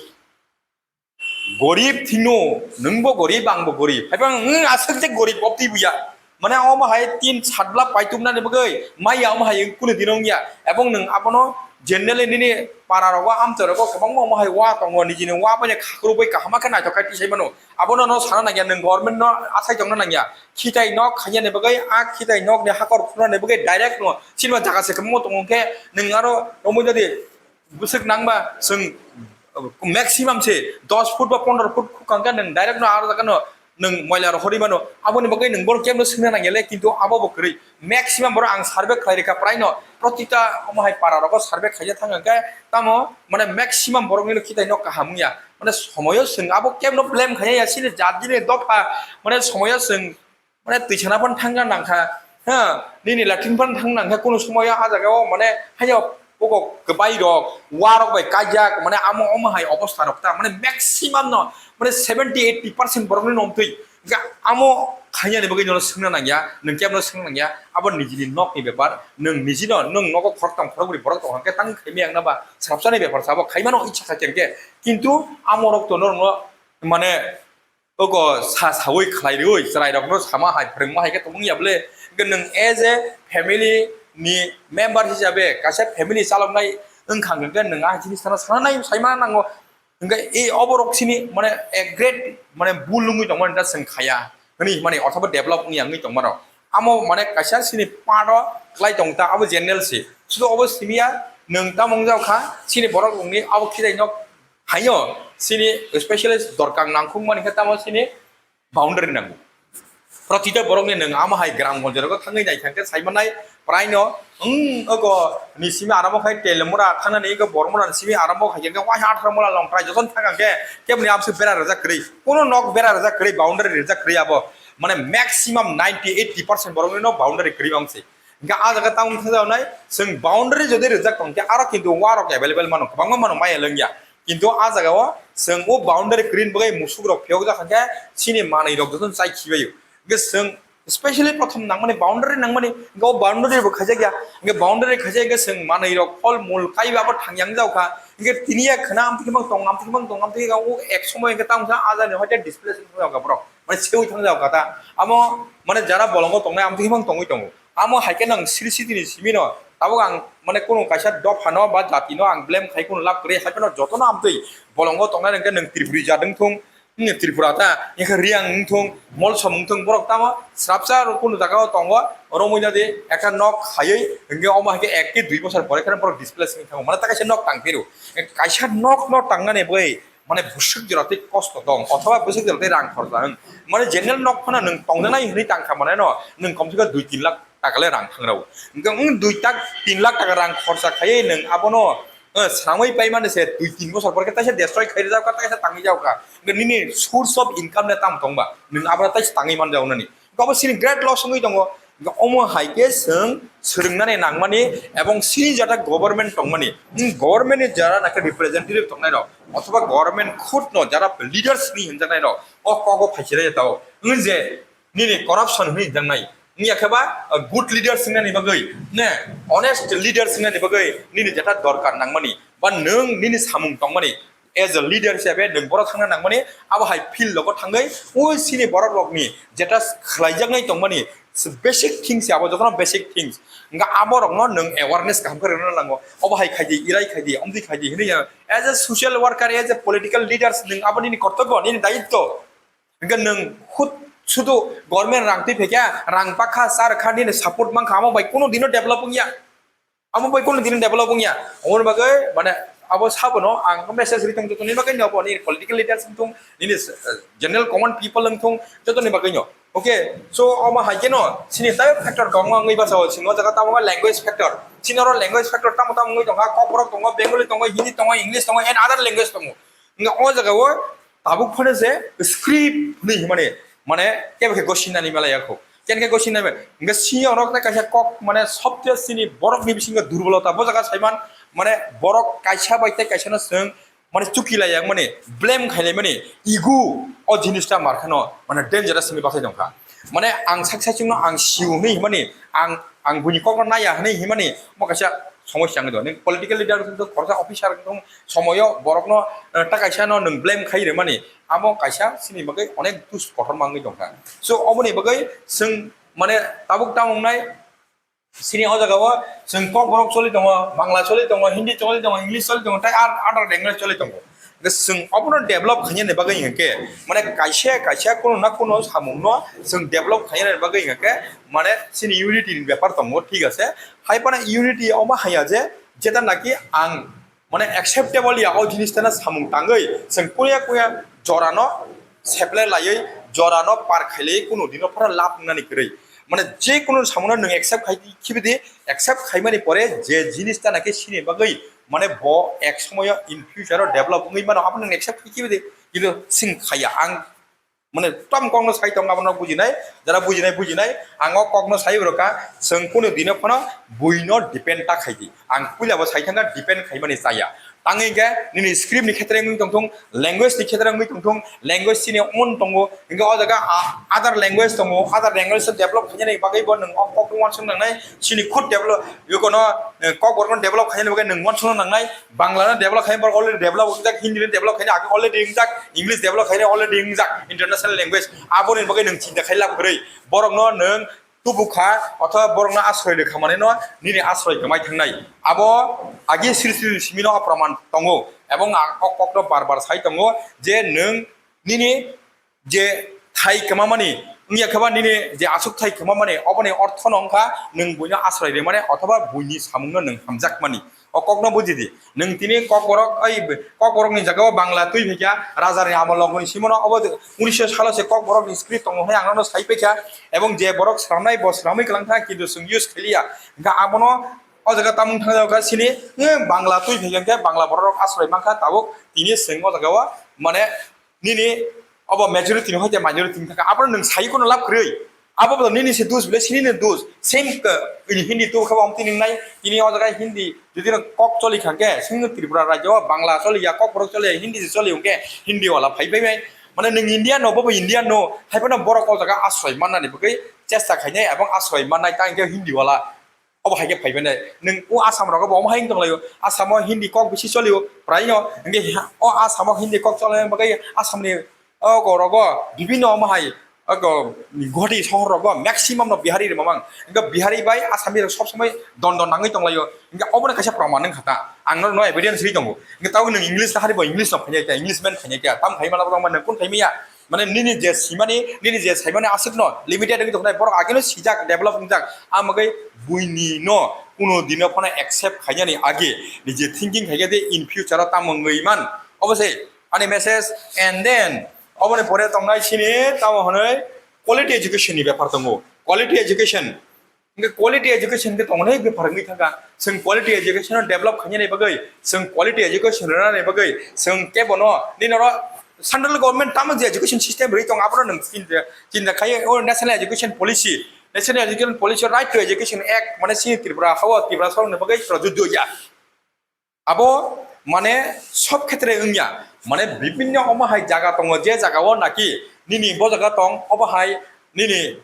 Gorib thino, nwngbo gorib, angbo gorib. Haiphano nwng aswk je gorib obtwi buya. Mane omo hai tin satbla paituknani bagwi, maya omo hai kunu dino wngya. Ebong nwng abono Generally nini para rogo amchai rogo kwbangma omo hai wa tongo, nijini wa bai khakrubwi kaham khe naithok khai tisai mano. Abono no sana nangya, nwng government no asai tongna nangya. Khitai nok khainani bagwi, a khitai nok ni hakor khunani bagwi direct no sinma jaga se kwbangma tongo khe nwng aro romwi nadi bwswk nangba chwng maximum se dos foot ba pondro foot khukang khe nwng direct no aro jaga no nwng moila rok hori mano, aboni bagwi nwng bono kebno swngna nangya le, kintu abo bo kwrwi. Maximum borok ang survey khlai rikha, prai no protita omo hai para rogo survey khaina thang khe tamo mane maximum borok nino khitai nok kaham wngya, mane somoyo chwng abo kebno blame khaina ya, chini jat jini dopha mane somoyo chwng mane twi sana phano thangna nangkha, ha, nini latrine phano thang nangkha, kunu somoyo ah jagao mane hayo Pokok kwbai rok, wa rok bai kaijak, mane amo omo hai obostha rok ta, mane maximum no, mane seventy eighty percent borok ni nomtwi. Ga amo khainani bagwi no swngna nangya, nwng kebo no swngna nangya, abo nijini nok ni bepar, nwng nijino, nwng nogo khoroktham khorokbri borok tong hwnkhe tang khaimya wngna ba, swrapsa ni bepar sabo khaimano icha kha khe, kintu amo rok to norok no, mane, Ogo sa sawi khlai rwi chwrai rokno sama hai phrwngma hai khe tongmung ya bwle? Hwnkhe nwng as a family ni member hisabe kaisa family chaloknai wngkha hwnkhe nwng ah jinis sana sana nai sai ma nango. Hwnkhe e oborok sini mane a great mane bul wngwi tongmani da chwng khaya hwnwi himani othoba develop wngya wngwi tongmarok. Amo mane kaisa sini part o klai tong ta abo general se. Sudo obo simi ya nwng tamo wng jao kha sini borok rokni abo khitai nok Haino sini specialist dorkar nangkukmani khe tamo sini boundary nango. Protita borokni nwng amo hai gram gonjorego thangwi naithang khe saimanai praino wng ogo ni simi aramo khai Telemura thangnani ego Bormura ni simi aramo khai khe waisa atharo mula longtrai jotono thang khe keboni amsuk bera rwjak kwrwi, kono nok bera rwjak kwrwi, boundary rwjak kwrwi abo mane maximum ninety eighty percent borokni no boundary kwrwi wngse. Hingke ah jaga tamo thangjaonai, chwng boundary jodi rijak tongkhe, aro kintu warok available mano, kwbangma mano maya lwngya. Kintu ah jagao chwng o boundary kwrwini bagwi musuk rok phiyokjak hwnkhe, chini manwi rok jotono chai khibaio. Hingke chwng specially prothom nangmani boundary nangmani, hingke o boundary bo khaijakya. Hingke boundary khaijakya hingke chwng manwi rok phol mul kaiba abo thangya wngjaokha. Hingke tini ya khwna amtwi khe mang tong, amtwi khe mang tong, amtwi khe o ek somoy hingke tamo khe ah jani hoite displace wngjaokha borok. Mane seui thangjaokha ta. Amo mane jara bolongo tongnai amtwi khe mang tongwi tongo. Amo hai khe nang siri sitini simi no, tabuk ang mane kunu kaisa dopha no ba jati no ang blame khai kunu lab kwrwi, hai phano joto no amtwi bolongo tongnai hwnkhe nwng Tripuri jat wng thung, nwng Tripura ta, wngkhe Riang wng thung, Molsom wng thung, borok tamo srapsa rok kunu jaga o tongo, oro muina di ekta nok khaiwi hwnkhe omo hai khe ek ki dui bosor pore khe borok displace wng thango, mane ta kaisa nok tang phiro, kaisa nok no tangnani bai mane bwswk jora tei kosto tong, othoba bwswk jora tei rang khorcha wng. Mane general nok phano nwng tongjanai hwnwi tangkha mane no, nwng komse kom dui tin lakh taka le rang thang rw. Hwnkhe wng dui tak tin lakh taka rang khorcha khaiwi nwng abono, eh, swrangwi pai mani se dui tin bosor pore khe taisa destroy khai rwjak kha, taisa tangwi jak kha. Hwnkhe nini source of income le tamo tong ba? Nwng abono taisa tangwi man jak nani. Hwnkhe abo chini great loss wngwi tongo. Hwnkhe omo hai khe chwng swrwngnani nangmani ebong chini jata government tongmani, hmm, government ni jara nakhe representative tongnai rok, othoba government khud no jara leaders ni hinjaknai rok, o kogo phaichilai tao. Wng je nini corruption hwnwi hinjaknai. Wngya khe ba, uh, good leaders wngnani bagwi, ne, honest leaders wngnani bagwi nini jata dorkar nangmani, ba nwng nini samung tongmani, as a leader hisabe nwng borok thangna nangmani, abo hai field rogo thangwi, o sini borok rokni jeta khlaijaknai tongmani, se basic things se abo jotono basic things. Hwnkhe abo rokno nwng awareness kaham khe rwna nango. Obo hai khaidi, irai khaidi, omtwi khaidi hinwi ya. As a social worker, as a political leaders, nwng abo nini kortobyo, nini dayitto. Hwnkhe nwng hut sudu government rang twi phaikha, rang pakha, char kha, nini support mankha, amo bai kunu dino develop wngya. Amo bai kunu dino develop wngya. Aboni bagwi mane abo sabono ang message ri tong jotoni bagwi no, boni political leaders wngthung, nini, eh, general common people wngthung, jotoni bagwi no. Okay, so omo hai kheno chini tai factor kobangma wngwi bachao, chini o jaga tamo language factor. Chini oro language factor tamo tamo wngwi tongkha, Kokborok tongo, Bengali tongo, Hindi tongo, English tongo, and other language tongo. Wngkha o jagao tabuk phano je script hwnwi himani, mane kebo khe gosinani mela yakho. Ken khe gosinani mela. Hingke sini orok tei kaisa kok, mane, software sini borokni bisingo durbolota bo jaga saiman, mane, borok kaisa bai tei kaisa no chwng, mane, chuki lai yang, mane, blame khai lai mani, ego o jinis ta mar kheno, mane, dangerous hwnwi bathai tong kha. Mane, ang sak saichung no ang siu hwnwi himani, ang, ang buini kok no naya hwnwi himani, mo kaisa somosya wngwi do. Nini political leader wngthung, khoroksa officer wngthung, somoyo borokno, eh, ta kaisa no nwng blame khai rwmani, amo kaisa chini bagwi onek dus kotor ma wngwi tongkha. So, oboni bagwi chwng, mane, tabuk tamo wngnai, Chini o jaga o chwng Kokborok choli tongo, Bangla choli tongo, Hindi choli tongo, English choli tongo, tei ar-, other language choli tongo. Hwnkhe chwng obono develop khainani bagwi hwnkhe, mane kaisa kaisa kuno na kuno samungno chwng develop khainani bagwi hwnkhe, mane chini unity ni bepar tongo, thik ase. Hai phano unity omo haiya je, jeta naki ang mane acceptable ya o jinis tana samung tangwi chwng kuya kuya jorano seple laiwi jorano par khailaiwi kuno dino phano lab wngnani kwrwi. Mane je kuno samungno nwng accept khai khibi di, accept khaimani pore je jinis tana khe sini bagwi mane bo ek somoyo in future o develop wngwi mano, abono nwng accept khai khibi di, kintu chwng khaiya. Ang mane tam kokno sai tongo, abono bujinai, jara bujinai, bujinai, ang o kokno sai rwkha, chwng kunu dino phano buino depend ta khaidi. Ang puila bo sai thangkha depend khaimani chaya. Tangwi hwnkhe nini script ni khetre wngwi tongthung, language ni khetre wngwi tongthung, language chini own tongo, hwnkhe o jaga a-, other language tongo, other language develop khainani bagwi bo nwng o kokno uansuk nangnai, chini khud develop, yokono, eh, kokborokno develop khainani bagwi nwng uansukna nangnai. Bangla no develop khainai borok already develop wngjak, Hindi no develop khainai age already wngjak, English develop khainai already wngjak, international language. Aboni bagwi nwng chinta khai lab kwrwi. Borok no nwng tubu kha, othoba borok no asroi rwkha mane no nini asroi kwmai thangnai. Abo agi sri sri simi no o proman tongo. Ebong ang o kok no bar bar sai tongo je nwng nini je thai kwmamani, wngya khe ba nini je aswk thai kwmamani, oboni orthono wngkha nwng buino asroi rimani othoba buini samungno nwng hamjakmani. O kokno buji di. Nwng tini kokborok, oi, kokborokni jagao Bangla twi phaikha, rajarni amol logoni simono obo unisho salo se kokborokni script tongo hwnwi ang nono sai paikha. Ebong je borok swnamnai bo swnamwi kwlangkha, kintu chwng use khailiya. Hwnkhe abono o jaga tamung thangjakha sini, eh, Bangla twi phaikha hwnkhe Bangla borok asroi mankha tabuk tini chwng o jagao mane nini obo majority ni hoite minority ni thangkha, abono nwng sai kono lab kwrwi. Abo bo nini se dus bile, sini ni dus. Same ka, ini Hindi tu kha, amtwi nwngnai, tini o jaga Hindi, jodi no kok choli kha khe, sini Tripura rajyo o Bangla choli ya, kokborok choli ya, Hindi se choli hwnkhe, Hindi wala phai phai bai. Mane nwng Indian no, bo bo Indian no, hai phano borok o jaga asroi mannani bagwi chesta khainai, ebong asroi mannai, ta hwnkhe Hindi wala. Obo hai khe phai mannai. Nwng o Assam rogo bo omo hai wng tonglaio. Assam o Hindi kok bisi cholio, praino. Hwnkhe ha-, o Assam o Hindi kok cholai bagwi Assam ni o go rogo bibinno omo hai, o go Guwahati sohor rogo maximum no Bihari rima mang. Hwnkhe Bihari bai Assami rok sob somoi don don nangwi tonglaio. Hwnkhe obo no kaisa proman wng kha ta. Ang no, no evidence ri tongo. Hwnkhe tabuk nwng English ta hari bo English no phainai ta, English man phainai ta. Tam khai mala bo nwng kun khai maya. Mane nini je simani, nini je saimani aswkno limited wngwi tongkha, borok ageno sijak, develop wngjak, amagwi buini no kuno dino phano accept khainani age, nije thinking khaikhe de in future o tamo wngwi man. Obo se ani message, and then oboni pore tongnai sini tamo hwnwi quality education ni bepar tongo. Quality education Hingke quality education ke tongnai bepar wngwi thangkha. Chwng quality education no develop khainani bagwi, chwng quality education rwnani bagwi, chwng kebono nini oro central government tamo je education system rwi tongo, abono nwng chinta, chinta khai o National Education Policy, National Education Policy, Right to Education Act, mane chini Tripura ha o Tiprasa rokni bagwi projujjo ya. Abo mane sob khetre wngya, mane bibinno omo hai jaga tongo, je jaga o naki nini bo jaga tong, obo hai nini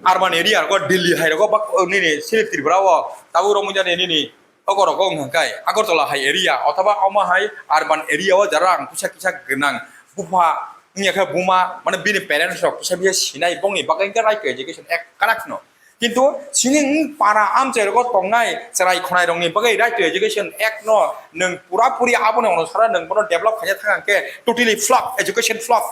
urban area rogo, Delhi hai rogo, ba nini chini Tripura o tabuk romwi jani nini ogo rogo wngkha khe Agartala hai area, othoba omo hai urban area o jara ang kisa kisa gwnang bupha wngya khe buma, mane bini parents rok kisa bisa sinai, bongni bagwi hwnkhe Right to Education Act kwrak no. Kintu chini wng para amchai rogo tongnai chwrai khwnai rokni bagwi Right to Education Act no nwng pura puri aboni onusara nwng bono develop khaina thang khe totally flop, education flop.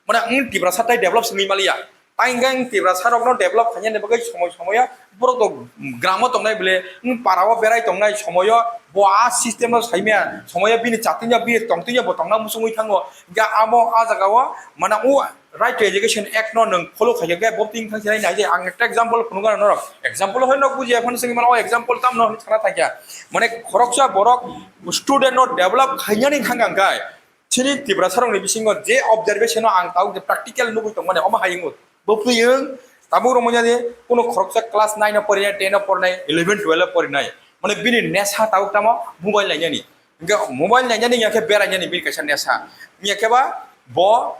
Mane wng Tiprasa tai develop se wngwi maliya. Tai hwnkhe wng Tiprasa rokno develop khainani bagwi somoi somoyo borok to gramo tongnai bwle, wng para o berai tongnai somoyo bo a system no saimaya, somoyo bini chatwino bini tongtwino bo tongna muchungwi thango. Hwnkhe amo a jaga o mane o Right to Education Act no nwng follow khaikhe bo tini thang sinai nai je, ang ekta example phunukgano norok. Example hoi nok bujiya phano sengwi mano, o example tamno hwnwi sana thangya. Mane khoroksa borok student no develop khainani thang kha hwnkhe chini Tiprasa rokni bisingo je observation o ang tabuk je practical nugwi tongmani omo hai wngo. Bo phiyung tabuk rok manya de kuno khoroksa class nine o porinai, ten o porinai, eleven, twelve o porinai. Mane bini nesa tabuk tamo mobile nainani. Hingke mobile nainani ya khe berainani bini kaisa nesa. Ya khe ba bo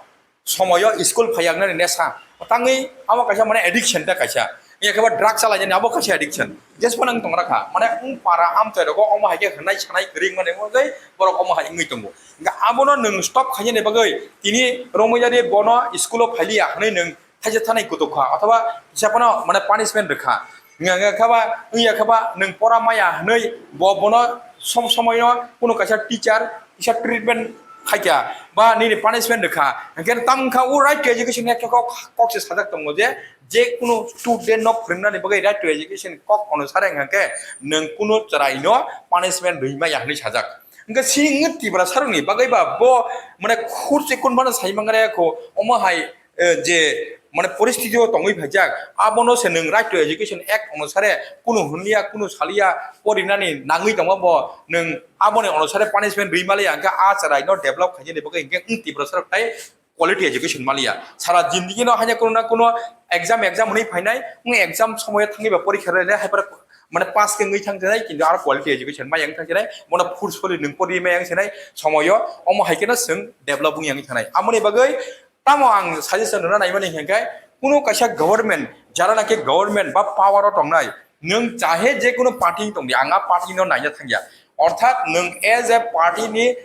somoyo school phaiyangnani nesa. Tangwi amo kaisa mane addiction ta kaisa. Ya khe ba drug chalainani abo kaisa addiction. Jesphano wng tongrakha. Mane wng para amchai rogo omo hai khe hwnai sanai kwrwi wngmani wngwi borok omo hai wngwi tongo. Hingke abono nwng stop khainani bagwi tini romwi jadi bono school o phailiya hwnwi nwng thaisa thanai kutuk kha, othoba kisa phano mane punishment rwkha. Wngya khe ba, wngya khe ba nwng pora maya hwnwi bo bono som somoino kuno kaisa teacher kisa treatment khaikha ba nini punishment rwkha. Hwnkhe tamo wngkha o right to education act kok, kok se sajak tongo je, je kuno student no phwrwngnani bagwi right to education kok onusare hwnkha khe nwng kuno chwraino punishment rwi maya hwnwi sajak. Hwnkhe sini wngkha Tiprasarokni bagwi ba bo mane khurchi kunphano sai mangraya kho, omo hai eh, je mane poristiti o tongwi phaijak, abono se nwng Right to Education Act onusare kunu hwnliya, kunu saliya, porinani nangwi tongma bo nwng aboni onusare punishment rwi maliya, hwnkhe a chwraino develop khainani bagwi hwnkhe wng Tiprasarok tai quality education maliya. Sara jindigi no haino kuno na kuno exam, exam hwnwi phainai, wng exam somoyo thangwi ba porikha rwle hai pore mane pass khe wngwi thangsinai, kintu aro quality education maya wng thangsinai, bono forcefully nwng porwi maya wng sinai somoyo, omo hai kheno chwng develop wngya wngwi thanai. Amoni bagwi tamo ang suggestion rwna naimani hwnkhe, kuno kaisa government, jara naki government ba power o tongnai, nwng chahe je kuno party tongdi, ang a party no naina thangya. Orthat nwng as a party ni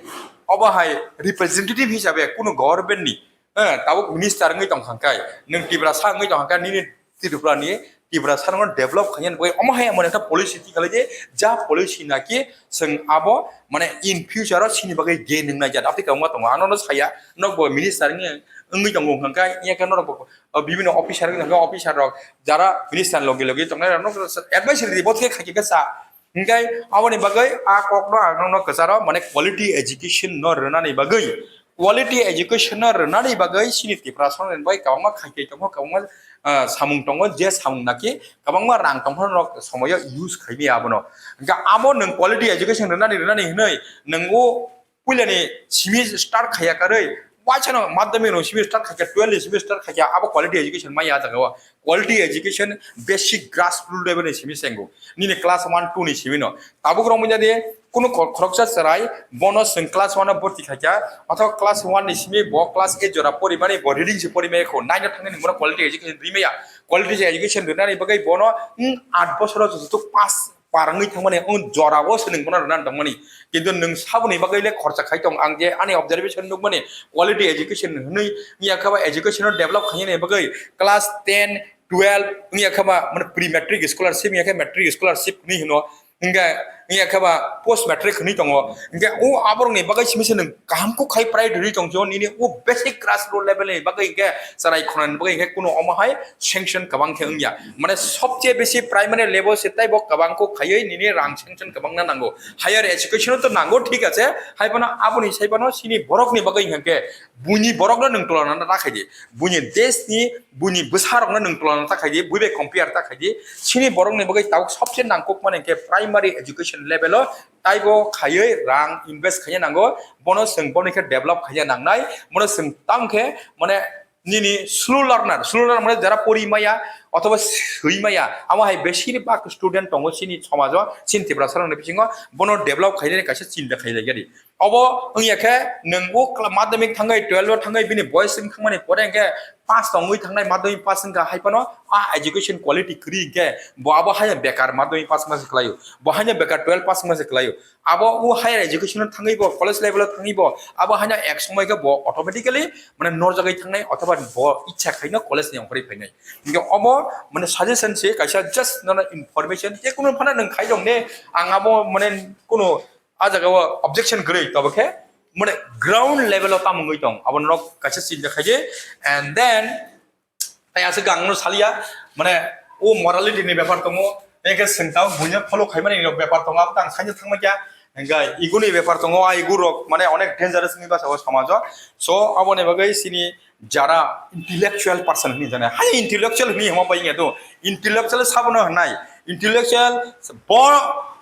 obo hai representative hisabe kuno government ni, eh, tabuk minister wngwi tongkha khe, nwng Tiprasa wngwi tongkha khe, nini Tripura ni, Tiprasa no develop khainani bagwi omo hai emon ekta policy tikhalai di, ja policy naki chwng abo mane in future o chini bagwi gain wngnai jat. Aboni kwbangma tongo, ano no saya, nok bo minister wngwi, wngwi tongo hwnkha khe, iya khe norok bo, o, bibino officer wngwi tongkha, officer rok jara minister logi logi tongnai rok no advice ridi, bo khe khaikhe khe sa. Hingkai aboni bagwi a kokno ang nokno kwcharo, mane quality education no rwnani bagwi, quality education no rwnani bagwi chini Tiprasarokni bagwi kwbangma khaikhe tongo, kwbangma, ah, samung tongo, je samung naki kwbangma rang tongphano rok somoyo use khaimaya abono. Hingkhe amo nwng quality education rwnani, rwnani hwnwi nwng o puilani simi start khaiya karwi, waisano madhyamik no simi start khaikha, twelve ni simi start khaikha, abo quality education maya jaga o. Quality education basic grassroots level ni simi sengo. Nini class one, two ni simi no. Tabuk rok manya de, kuno kho-, khoroksa chwrai, bono chwng class one o bhorti khaikha, othoba class one ni simi bo class eight jora porimani, bo reading se porimaya kho, nine o thangni bono quality education rimaya. Quality education rinani bagwi bono, mm, aat bosoro joto pass par wngwi thangmani, o jorao se nwng bono rwna tongmani. Kintu nwng saboni bagwi le khorcha khai tong. Ang je ani observation nukmani, quality education hwnwi wngya khe ba education no develop khainani bagwi class ten, twelve wngya khe ba, mane, pre matric scholarship wngya khe matric scholarship hwnwi hwno. Hingkhe wngya khe ba post matric hwnwi tongo. Hingkhe o aborokni bagwi simi se nwng kaham kuk khai priority rwi tong, nini o basic grassroots level ni bagwi hingkhe chwrai khonani bagwi hingkhe kuno omo hai sanction kwbang khe wngya. Mane sobche besi primary level se taibo kwbang kuk khaiwi nini rang sanction kwbangna nango. Higher education to nango, thik ache, hai phano aboni sai phano sini borokni bagwi hingkhe buini borokno nwng tolana ta khaidi. Buini desh ni, buini bwsa rokno nwng tolana ta khaidi, bui bai compare ta khaidi. Sini borokni bagwi tabuk sobse nangkukmani hingkhe primary education level o taibo khaiwi rang invest khaina nango, bono chwng boni khe develop khaina nangnai, bono chwng tamo khe mane nini slow learner, slow learner mane jara pori maya othoba swi maya, amo hai besi ni bak student tongo chini somajo, chini Tiprasa rokni bisingo, bono develop khainani kaisa chinta khailai gadi. Obo wngya khe nwng o kla-, madhyamik thangwi, twelve o thangwi bini boyes wng thangmani pore hwnkhe pass tongwi thangnai, madhyamik pass wngkha hai phano a education quality kwrwi hwnkhe bo abo haino bekar madhyamik pass wngma se kwlaio, bo haino bekar twelve pass wngma se kwlaio. Abo o higher education o thangwi bo, college level o thangwi bo, abo haino ek somoi khe bo automatically mane norjagwi thangnai othoba bo ichha khaino college ni ongkhorwi phainai. Hingkhe obo mane suggestion se kaisa, just nono information, je kunu phano nwng khai rok ne, ang abo mane kunu a jaga o objection kwrwi, tobo khe mane ground level o tamo wngwi tong, abo norok kaisa chinta khaidi. And then tai aswk ang no saliya, mane o morality ni bepar tongo, tei khe chwng tamo buino follow khaimani rok bepar tongo, abo tang saino thangma kya, hingkhe ego ni bepar tongo, a ego rok mane onek dangerous wngwi basa o somajo. So aboni bagwi chini jara intellectual person hwnwi jana, hai intellectual hwnwi hwnma bai wngya do, intellectual sabono hwnai, intellectual bo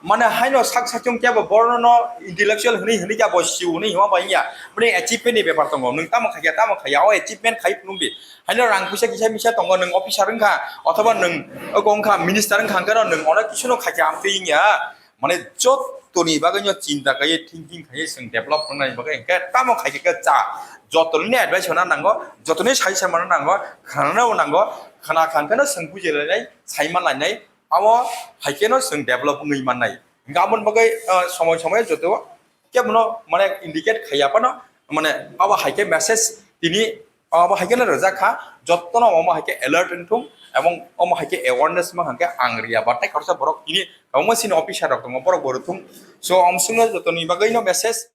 mane haino sak sakchung kebo borno no intellectual hwnwi hwnwi kya bo siu hwnwi hwnma bai wngya, mane achievement ni bepar tongo, nwng tamo khakya tamo khaya, o achievement khai phunukdi, haino rang puisa kisa misa tongo, nwng officer wngkha, othoba nwng oko wngkha, minister wngkha, hwnkhe no nwng ono kisu no khakya amtwi wngya. Mane jotoni bagwi no chinta kaiye, thinking kaiye, chwng develop wngnani bagwi hwnkhe tamo khaikhe khe cha. Jotoni advice hwnna nango, jotoni sai sai manna nango, khnanano nango, khna kha hwnkhe no chwng bujilainai, sai manlainai, abo hai kheno chwng develop wngwi mannai. Hwnkhe aboni bagwi, ah, somoi somoi joto kebono mane indicate khaiya phano, mane abo hai khe message tini Abo hai kheno rwjak kha, jottono omo hai khe alert wngthung, ebong omo hai khe awareness ma hangkhe ang riya, batai khoroksa borok tini kwbangma sini officer rok tongo, borok bo rwthung. So, amsukno jotoni bagwino message.